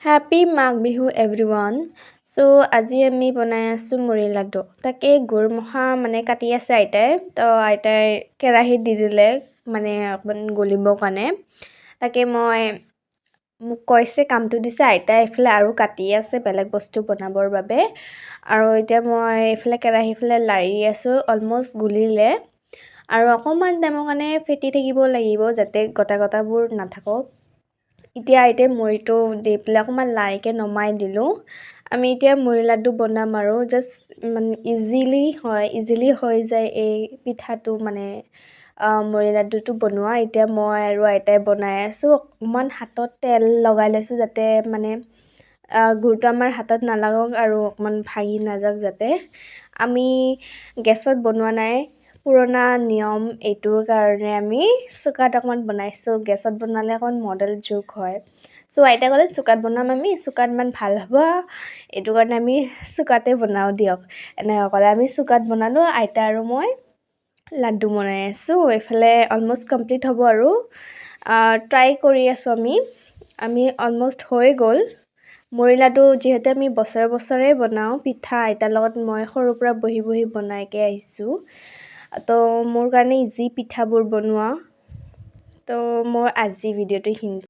Happy Magh Bihu everyone. চ' আজি আমি বনাই আছোঁ মুড়ি লাডু। তাকে গুৰ মখা মানে কাটি আছে আইতাই। তো আইতাই কেৰাহীত দি দিলে মানে অকণমান গলিবৰ কাৰণে। তাকে মই মোক কৈছে, কামটো দিছে। আইতাই এইফালে আৰু কাটি আছে বেলেগ বস্তু বনাবৰ বাবে। আৰু এতিয়া মই এইফালে কেৰাহীফালে লাৰি আছোঁ। অলম'ষ্ট গুলিলে আৰু অকণমান টাইমৰ কাৰণে ফেটি থাকিব লাগিব, যাতে গোটা গোটাবোৰ নাথাকক। এতিয়া আইতাই মুড়িটো দি পেলাই অকণমান লাৰিকৈ নমাই দিলোঁ। আমি এতিয়া মুড়ি লাডু বনাম আৰু জাষ্ট মানে ইজিলি হয়, ইজিলি হৈ যায় এই পিঠাটো, মানে মুড়ি লাডুটো বনোৱা। এতিয়া মই আৰু আইতাই বনাই আছোঁ। অকণমান হাতত তেল লগাই লৈছোঁ, যাতে মানে গুৰটো আমাৰ হাতত নালাগক আৰু অকণমান ভাঙি নাযাওক যাতে। আমি গেছত বনোৱা নাই, পুৰণা নিয়ম এইটোৰ কাৰণে আমি চুকাত অকণমান বনাইছোঁ। গেছত বনালে অকণমান মডেল যুগ হয়। চ' আইতাই ক'লে, চুকাত বনাম আমি, চুকাত ইমান ভাল হ'ব, এইটো কাৰণে আমি চুকাতে বনাওঁ দিয়ক, এনেকৈ ক'লে। আমি চুকাত বনালোঁ। আইতা আৰু মই লাডু বনাই আছোঁ। এইফালে অলম'ষ্ট কমপ্লিট হ'ব আৰু ট্ৰাই কৰি আছোঁ আমি। আমি অলম'ষ্ট হৈ গ'ল। মুড়ি লাডু যিহেতু আমি বছৰে বছৰে বনাওঁ পিঠা, আইতাৰ লগত মই সৰুৰ পৰা বহি বহি বনাইকৈ আহিছোঁ। তো মোৰ কাৰণে ইজি পিঠাবোৰ বনোৱা। তো মোৰ আজি ভিডিঅ'টো।